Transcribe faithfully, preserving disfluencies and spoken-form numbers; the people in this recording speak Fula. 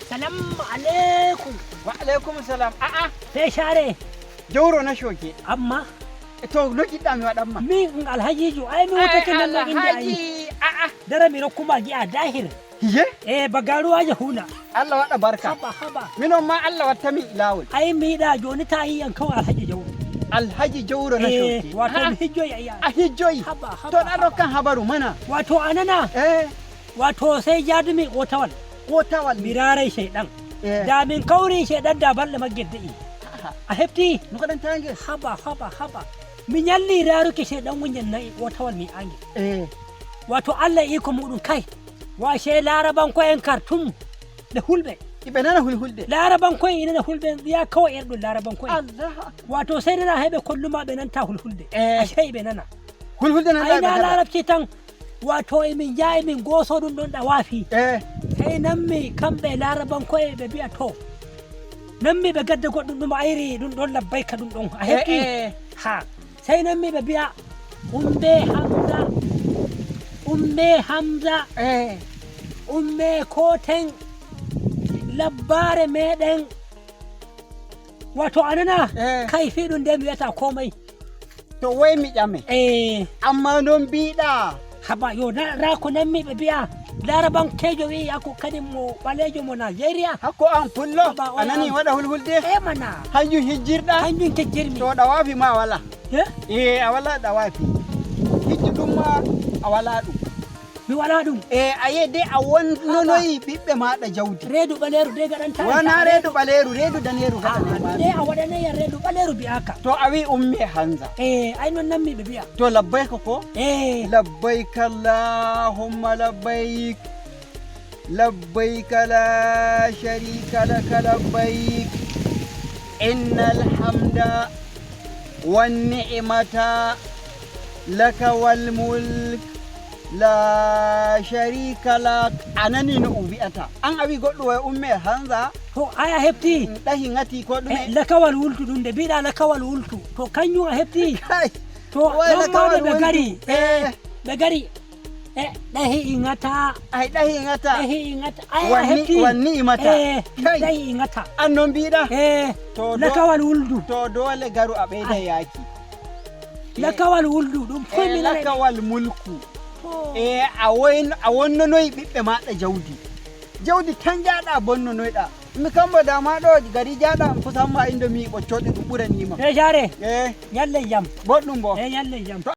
Salam aleykum. Wa aleykum salam. A'a. Sey care. Jawro na shoge. Amma. E to no jiɗɗa mi waɗan ma? Min alhajijo, ay mi wutake nan no inde ay. A'a. Dara mi rokkuma gi'a dahir. Hiye? E bagaruwaje huna. Allah waɗa barka. Haba, haba. Minon ma Allah watta min ilawol. Ay mi yiɗa joni ta yi an kawai alhaji jawro. Alhaji jawro na shoge. Wato mi hijjoyi ay. A hijjoyi. Haba, haba. To ɗa ɗo kan habaru mana. Wato anana. Eh. Wato sey jaadumi ootawal. Ootawal. Mi raaray seyɗan. Eh. Da min kawri seyɗan da balɗe magge de'i. A hefti? No kaɗan tange. Haba, haba, haba. Mi nyalli raaruki seyɗan wunjan na'i ootawal mi ange. Eh. Wato Allah iko muɗum kay. Wa sey larabanko en kartum. Ɓe hulɓe. Iɓe nana hulhulde. Larabanko en inana hulɓe en wiya kawai erɗum larabanko en. Allah. Wato sey nana heɓe kolluma ɓe nanta hulhulde. Eh. A sey ɓe nana. Hulhulde nan ayna larabci tan. Wato emin njaha emin gooso ɗum ɗon ɗawaafi. Eh. Sey nammi kamɓe larabanko'en ɓe mbi'a to. Nammi ɓe gadda goɗɗum ɗum ayri ɗum ɗon labbayka ɗum ɗon a heɓti. Eh. Ha. Sey nammi ɓe mbi'a umbe hamza. Umbe hamza. Eh. Umbe koten. Labbaare meɗen. Wato anana. Eh. Kay fii ɗum nde mi wiyata komai. To woy mi ƴame. Eh. Amma non mbiɗa. Haba yo na ra ko nammi ɓe mbi'a larabankejo wi'i ako kadi mo ɓalejo mo Nigeria. Hakko an pullo. Haba, a nani waɗa hulhulde. E mana. Hanjum hijjirɗa. Hanjum kejjirmi. To ɗawaafi ma wala. Eh? Eh, a wala ɗawaafi. Hijju ɗum ma a wala ɗum. Mi wala ɗum. E a ye de a wonnonoyi ɓiɓɓe maɗa jawdi. Reedu ɓaleeru de gaɗanta. Wona reedu ɓaleeru, reedu daneeru gaɗanay ma. De a waɗanay yam reedu ɓaleeru bi'aka. To a wi ummi e hanza. E ay non nammi ɓe bi'a. To labbayka ko? E. Labbayka allahumma labbayk. Labbayka la sharika laka labbayk. Innal hamda wan ni'mata laka wal mulk la sharika lak. A nani no o wi'ata an a wi goɗɗo way umme hanza. To aya hefti. Ɗahi ngati ko ɗume. Lakawal wultu ɗum de mbiɗa lakawal wultu to kanjum a hefti. To ɗon ma de ɓe gari ɓe gari. E ɗahi ingata. Ay ɗahi ingata. Ɗahi ingata. Ay a heɓti wanni imata. Eh, ɗahi ingata. An non mbiɗa. Eh. To lakawal wuldu. To dole garu a ɓeyda yaki. Lakawal wuldu ɗum foy mi nana. Lakawal mulku. E a wonnonoyi ɓiɓɓe maɗa jawdi. Jawdi tan jaɗa bonnonoyɗa. Mi kambo dama ɗo gari jaɗa am kusan ma indomi ɓoccoɗe ɗum ɓuranima. E jare. E. Ñallen jam. Boɗɗum bo. E ñallen jam.